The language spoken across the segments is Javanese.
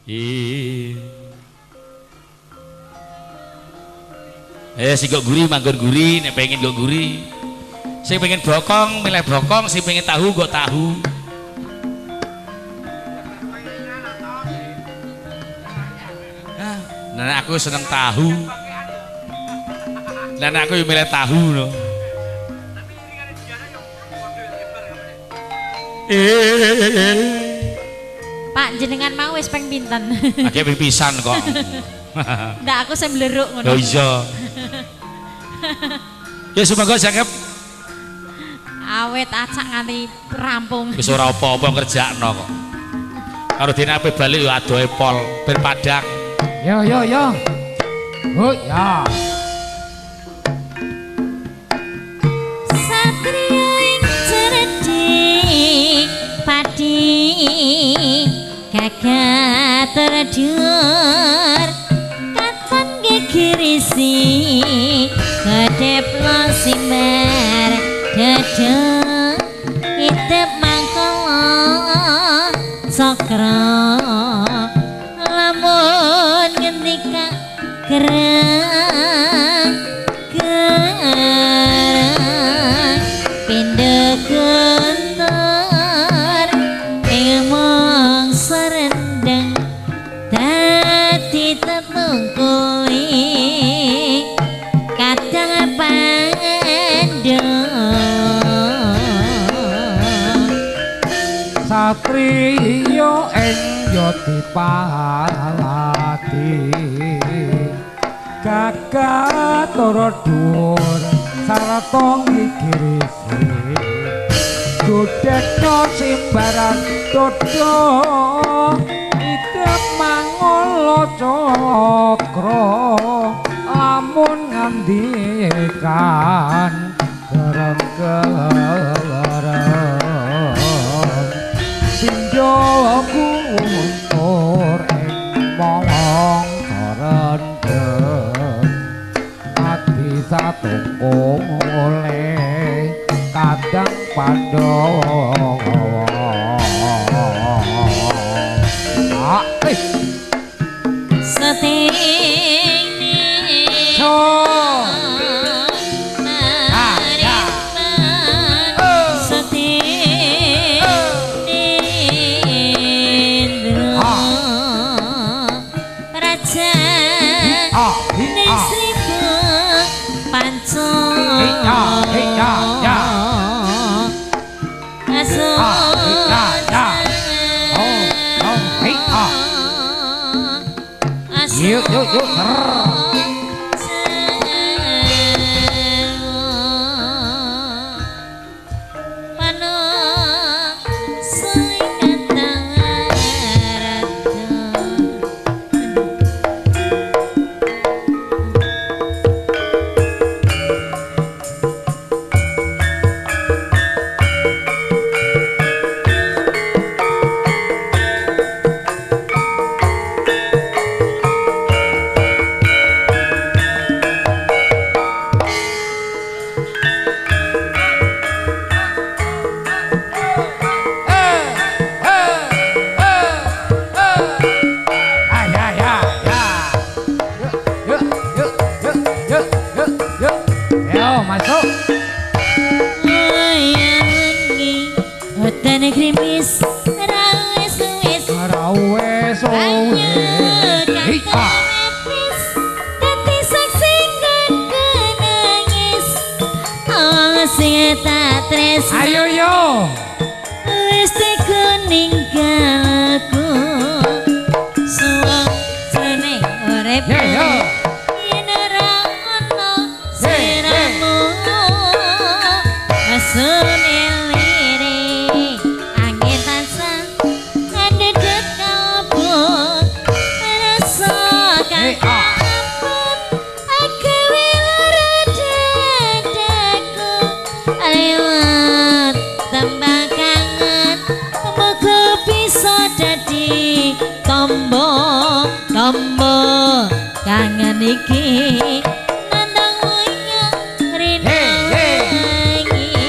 Ih. Sing kok guri manggon guri, nek pengen kok guri. Sing pengen bokong milih bokong, sing pengen tahu kok tahu. Nah, aku seneng tahu. Lah nek aku yo milih tahu no. Pak jenengan mau wis ping pinten? Akeh ping pisan kok. Ndak aku sing mleruk ngono. Lho iya. Ya semoga jangkep awet acak nganti rampung. Wis ora apa-apa ngerjakno kok. Karo dene ape balik yo adohe pol ben padang. Yo yo yo. Oh ya. Satria ing cerdik padi gagah terdur katon gegirisi kedeplo simbar dada itep mangkala cakra lamun ngendika gerang gerang pindha gentar ing mangsa rendeng dadi tetungkuli kadang pandha satriya ing Yodipaladi gagah tara dhuwur sarta ngigirisi godhekna simbaran dada idep mangala cakra lamun ngandikan gereng-gereng pindha guntur ing mangsa rendheng adi satungkule kadang Pandhawa. Ah, Yuk yuk yuk. Ayo yo. Wis ninggalku suwung jroning urip. Yo. Yen ora ono siramu asune liri angin tansah ndedek kabut rasa kang tombo kangen iki nandang wayang rindu wangi.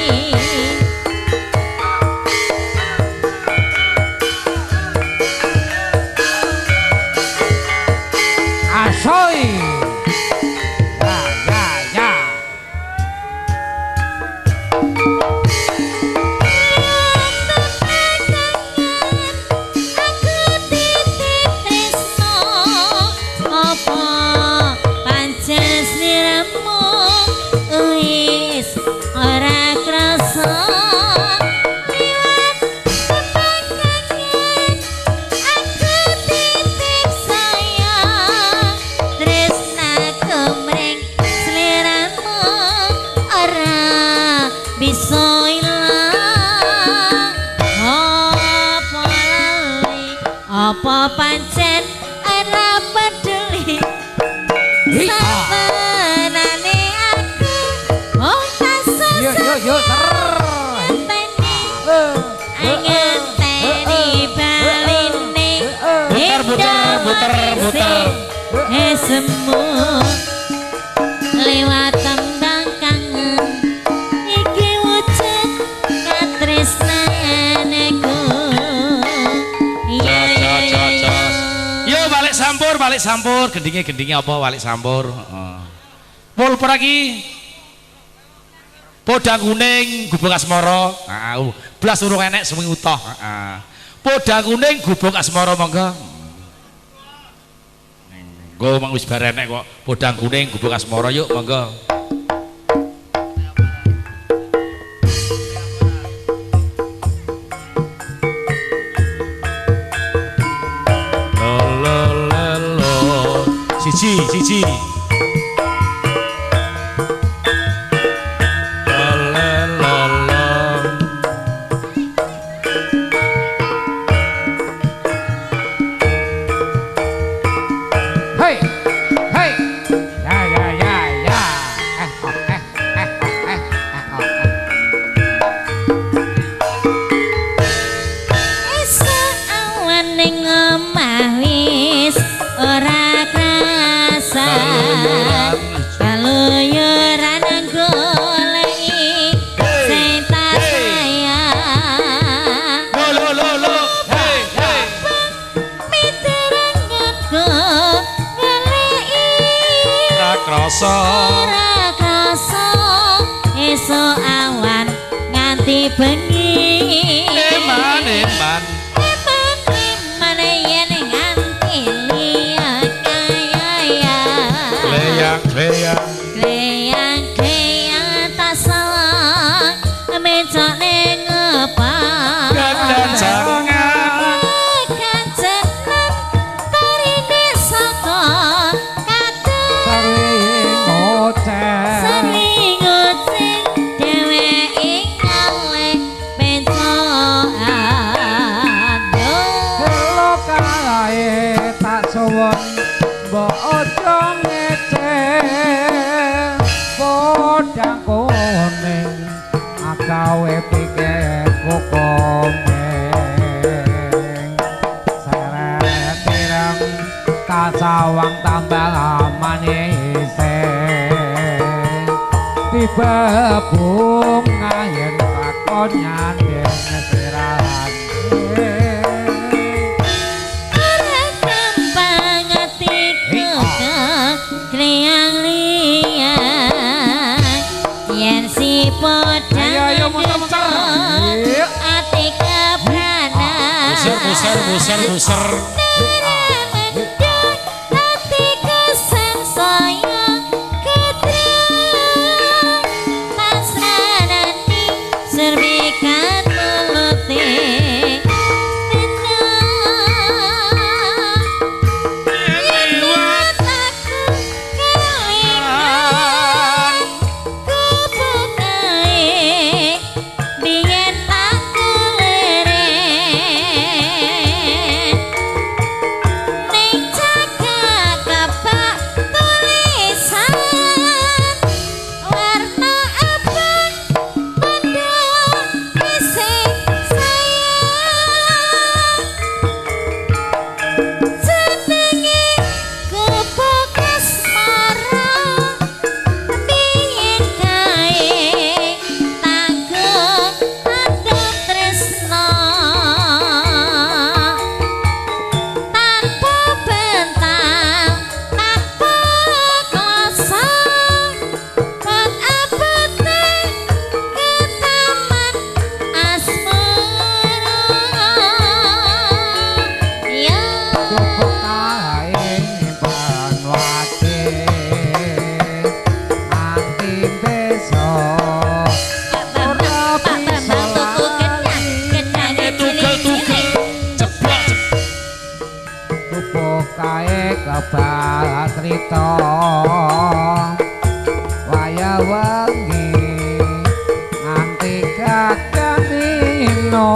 Apa pancen ora peduli sapenane aku wong tansah Yo yo yo ngenteni baline Muter muter muter muter. Esemu lewat tembang kangen iki wujud katresnanku. Iya iya iya. Yo balik sampur, balik sampur. Gendinge gendinge apa balik sampur? Heeh. Pulper iki podang kuning gubuk asmara. Heeh. Blas urung enek sewengi utuh. Heeh. Podang kuning gubuk asmara monggo. Nggo mang wis bar enek kok. Podang kuning gubuk asmara yuk monggo. Lo lo lo lo. Siji siji. Lo lo lo lo. Hei hei ya ya ya ya eh oh eh eh oh eh eh oh eh. Esuk awan ning omah wis ora krasa. Keluyuran goleki sing tak sayang. Lo lo lo lo. Hey hey. Miteranganku goleki Ra krasa. ora krasa. Esuk awan nganti bengi. Eman eman. Eman eman yen nganti liya kaya. Kleyang kleyang. Kleyang kleyang tak salah mencok ning ngepang. Kekancangan. Kekancanan tarine saka katon. Sering ngoceh Sering ngoceh dheweke ngalih pencokan. Yo. Lo kae tak suwun mbok aja ngece podang kuning agawe pikirku komeng seret ireng kasawang tambah manise tiba bunga yen takon nyandeng sirahane. Ora gampang atiku kleyang liyang yen si podang Ayo, ayo, muter, muter. Iya. ati kepranan. Muser muser muser muser. Mendung ati kesengsaya ketrang pasranani serbikan mulute menang yen liwat aku kelingan kubukae biyen tak keleren ning cakak kapak tulisan warna abang tanda isih sayang jenenge gubuk asmara biyen kae tanggung tanduk tresno tanpa bental tanpa kloso kot abote ketaman asmara ya. Cukup kae ben wage nganti besok Pak Bambang, Pak Bambang tuku gedang, gedange Tugel tugel. cilik-cilik. Ceblok ceblok. Gubuk kae kebal trita waya wengi nganti kakanino.